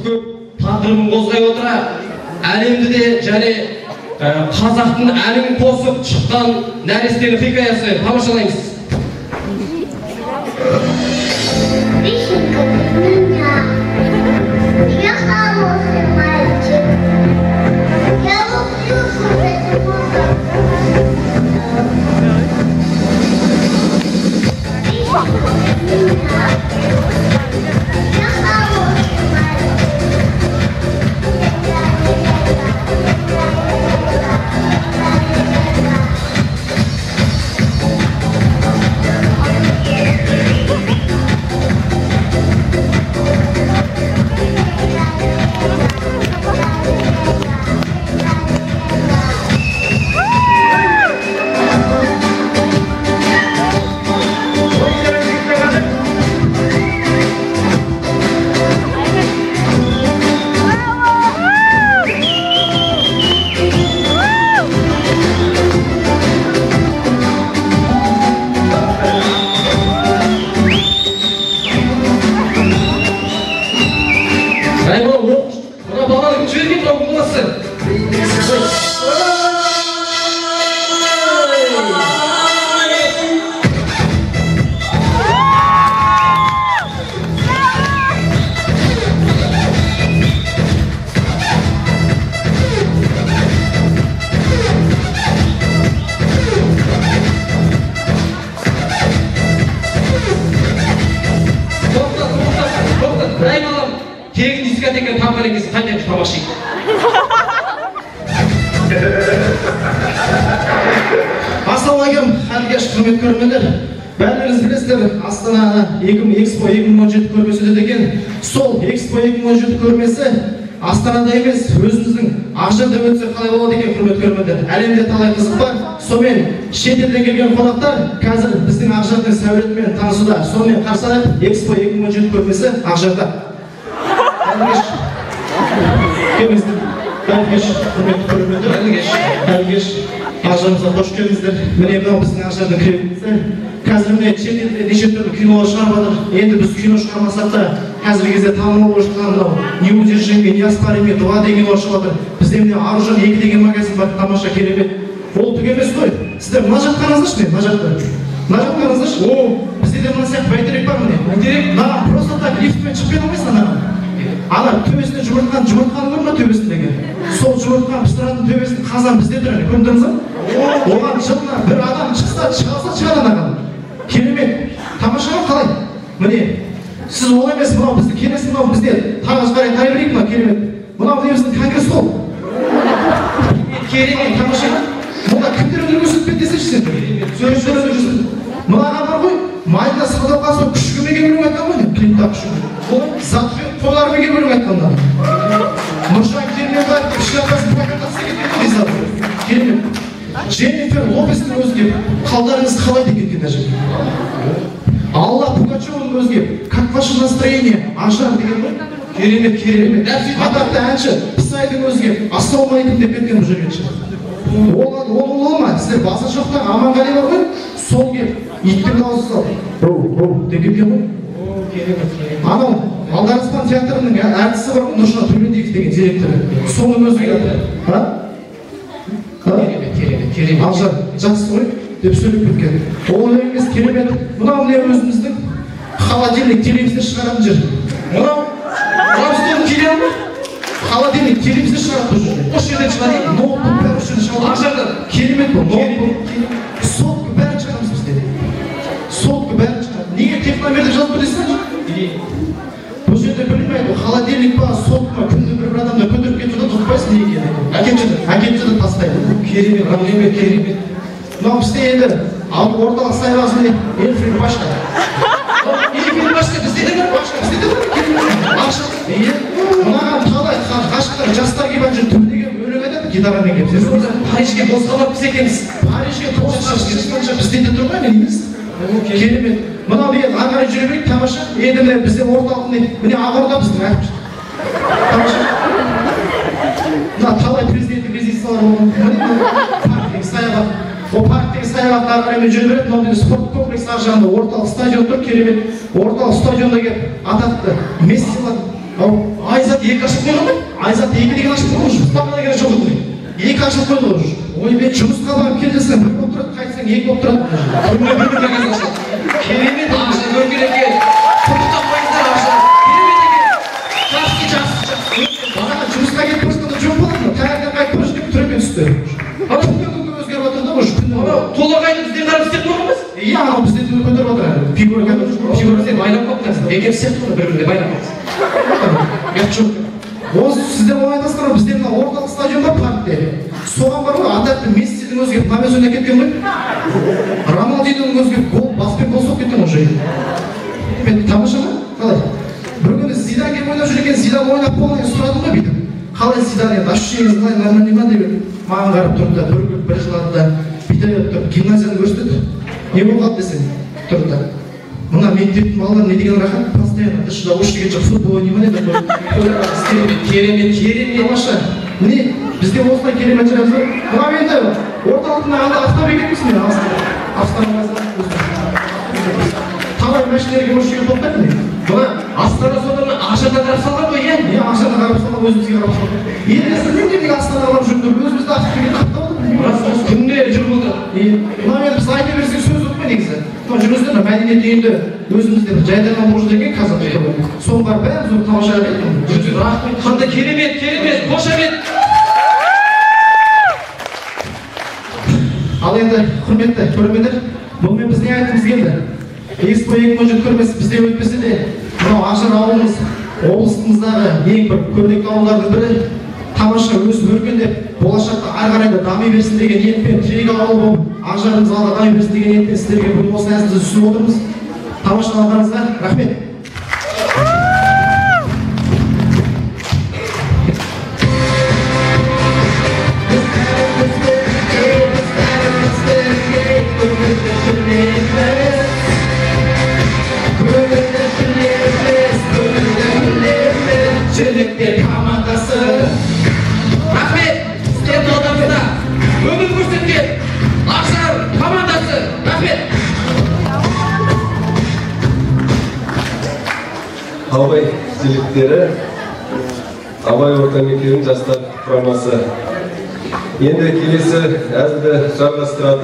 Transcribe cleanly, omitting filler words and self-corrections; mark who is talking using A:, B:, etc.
A: көп тақырыбын қозғай отыра, әлемді де және қазақтың әлін қосып шыққан нәрестенің хикаясы тамашалаймыз.
B: Песенка для меня. Я хороший мальчик. Я люблю слушать музыку. Песенка для меня. Я хороший мальчик.
C: Ассалаумағалейкум, қайырлы кеш, құрметті көрермендер. Бәріңіз білесіздер, Астана Экспо 2017 көрмесі өтеді екен. Сол Экспо 2017 көрмесі Астанада емес, өзіміздің Ақжарда өтсе қалай болады екен, құрметті көрермендер. Әлемде талай қызық бар. Сонымен шетелден келген қонақтар қазір біздің Ақжардың сәулетімен танысуда. Сонымен қарсы алайық, Экспо 2017 көрмесі Ақжарда. Қайырлы кеш. Келіңіздер. Қайырлы кеш, құрметті көрермендер. Қайырлы кеш. Қайырлы кеш. Ақжарымызға қош келдіңіздер. Міне мынау біздің Ақжардың кіреберісі. Қазір міне шетелде неше түрлі кинолар шығарып жатыр. Енді біз кино шығармасақ та қазіргі кезде танымал болып жатқан мынау Неудержимый, Неоспоримый 2 деген кинолар шығып жатыр. Бізде міне Аружан 2 деген магазин бар, тамаша керемет. Ол түк емес қой. Сіздер мына жақты қараңыздаршы, міне мына жақты. Мына жақты қараңыздаршы. О, бізде де мына сияқты бәйтерек бар міне. Бәйтерек. Мына просто так лифтпен шығып кете алмайсың анаға. Ана төбесіне жұмыртқаны көрдің бе төбесіндегі? Сол жұмыртқаны пісіретін төбесін қазан бізде тұр, әне көрдіңіз бе? Оған жылына бір адам шықса, шығалса шығады анаған. Керемет. Тамаша ма қалай? Міне, сіз ол емес, мынау бізді келесі мынау бізде тағы қарай тай берейік мынау керемет. Мынау міне біздің конгресс холл. Керемет, тамаша. Мұнда кімдер өнер көрсетпеді десеңші сендер. Кімдер өнер көрсетпеді? Мынаған бар ғой, Майна Садуақасова күшігіме өлең айтқан ғой, клиптағы күшігі. Затбек Қонарбекке өлең айтқан да. Нұржан Керменбаев шляпасын прокатқа кеткен ғой, керемет. Дженнифер Лопестің өзі келіп, қалдарыңыз қалай деп кеткен мына жерге. Алла Пугачеваның өзі келіп, как ваше настроение, Ажар деген ғой. Керемет, керемет. Атақты әнші Пысайдың өзі келіп, ассалаумағалейкум деп кеткен бұл жерге шығып. Ол ма? Сіздер басы жоқтағы Аманғали бар ғой, сол келіп, иттің дауысы салып, оу, деп кеткен ғой. Анау Алдараспан театрының әртісі бар ғой, Нұржан Төлендиев деген директоры. Соның өзі келді.
A: Керемет, керемет, керемет.
C: Алжар, жақсы ғой деп сөйлеп кеткен. Ол емес, керемет. Мынау міне өзіміздің холодильник, телевизор шығаратын жер.
A: Мынау стол келе ма?
C: Холодильник, телевизор шығарады бұл жерде.
A: Осы жерден шығады?
C: Ноутбук бәрі осы жерден шығады.
A: Ақжардан.
C: Керемет бұл, ноутбук. Сотка бәрін шығарамыз бізде. Сотка бәрін шығарады. Неге техномер деп жазып білесіңдер? Бұл жерде білмейді, холодильник па, сотка ма, күнде бір адамдар көтеріп кетіп жатады, ұқпайсың не екенін. Әкеліп жатады, әкеліп жатады, тастайды.
A: Керемет, керемет, керемет.
C: Мынау бізде енді орталық саябақ міне Эйфель башня.
A: Эйфель башня бізде де бар,
C: башня бізде де бар. Ақша. Мынаған талай ғашықтар, жастар келіп ана жерде түбіне келіп өлең айтады, гитарамен келіп.
A: Біз Парижге босқа барып біз екенбіз.
C: Парижге босқа шыққанша бізде де тұр ғой, не дейміз? Керемет. Мынау деген ары қарай жүре берейік, тамаша. Енді міне бізде орталық міне Ақорда біздің әкімшілік. Тамаша. Мына талай президенттік резиденциялар болған. Міне парктегі саябақ. Ол парктегі саябақты ары қарай жүре береді. Мынау деген спорт комплекс ар жағында орталық стадион тұр, керемет. Орталық стадионда келіп атақты Месси бар.
A: Айзат 2 ашып қойған ба?
C: Айзат 2 деген ашып қойған уже.
A: Тағы деген жоқ ғой.
C: 2 ашылып қойды уже. Ой, мен жұмысқа барып келесің, 1 болып тұрады, қайтсаң 2 болып тұрады.
A: Бір магазин ашылды. Керемет ақша көрген екен. Құттықтап қойыңыздар ақша. Керемет екен. Жақсы, жақсы, жақсы.
C: Бағана жұмысқа кетіп бара жатқанда жоқ болатын. Таңертең қайтып бара жатып түрімен түсті. Ана күннен күнге өзгеріп жатыр да уже.
A: Толағайды бізден қарап істеп қойған емес?
C: Иә, анау бізден көтеріп жатыр. Фигура
A: сен байлап қалыпсың. Екеуміз сияқты ғой, бір-біріне байлап қалыпсың.
C: Ұят жоқ. Осы сіздер оңай айтасыздар ғой, бізде мына орталық стадион бар паркте. Соған бар ғой, атақты Мессидің өзі келіп навес ойнап кеткен ғой. Роналдиноның өзі келіп гол, баспен гол соғып кеткен уже. Мен тамаша ма? Қалай? Бір күні Зидан келіп ойнап жүр екен, Зидан ойнап болған сұрадым ғой бүйтіп. Қалай Зидан енді, ощущениеңіз қалай, нормальный ма деп едім. Маған қарап тұрды да, бір күліп, бір жылады да, бүйтіп тұрып, гимназияны көрсетеді. Не болып қалды десең, тұрды да. Мына мектептің балалары не деген рахат, постоянно дышыда осы жерге шығып футбол ойнай ма деді.
A: Керемет, керемет.
C: Тамаша. Міне, бізде осылай керемет жүреміз ғой. Мынау енді орталықтың анда автобекет міне, Астана талай машиналерге осы жерге тоқтайды міне.
A: Мына Астана сонда ақшадан қарап салған ғой, иә?
C: Иә, ақшадан қарап салған, өзімізге қарап салған. Енді білмеймін неге Астанаға барып жүріп тұрып, өзімізді автобекет қаптап отыр.
A: Рас, осы күнде жүріп отыр.
C: Мынау енді біз айта берсек сөз жоқ қой негізі. Мына жүргізді мәдениет үйінде өзімізде бір жайдарман болып жүр екен қазір. Соның барып бәріміз оны тамаша етеміз.
A: Рахмет, қандай керемет, керемет, қошемет.
C: Ал енді құрметті көрермендер, бұнымен біз не айтқымыз келді? Экспо 2017 көрмесі бізде өтпесе де, мынау Ақжар ауылымыз облысымыздағы ең бір көрнекті ауылдардың бірі. Тамаша өсіп өркендеп, болашақта ары қарай да дами берсін деген ниетпен, тірек ауыл болып Ақжарымыз алға дами берсін деген ниетпен сіздерге бүгін осы әзілді ұсынып отырмыз. Тамашалағандарыңызға рахмет.
A: Жігіттер командасы. Рахмет, сіздердің алдарыңызда өмір көрсеткен Ақжар командасы. Рахмет.
D: Абай жігіттері, Абай орта мектебінің жастар құрамасы. Енді келесі әзілді жалғастырады.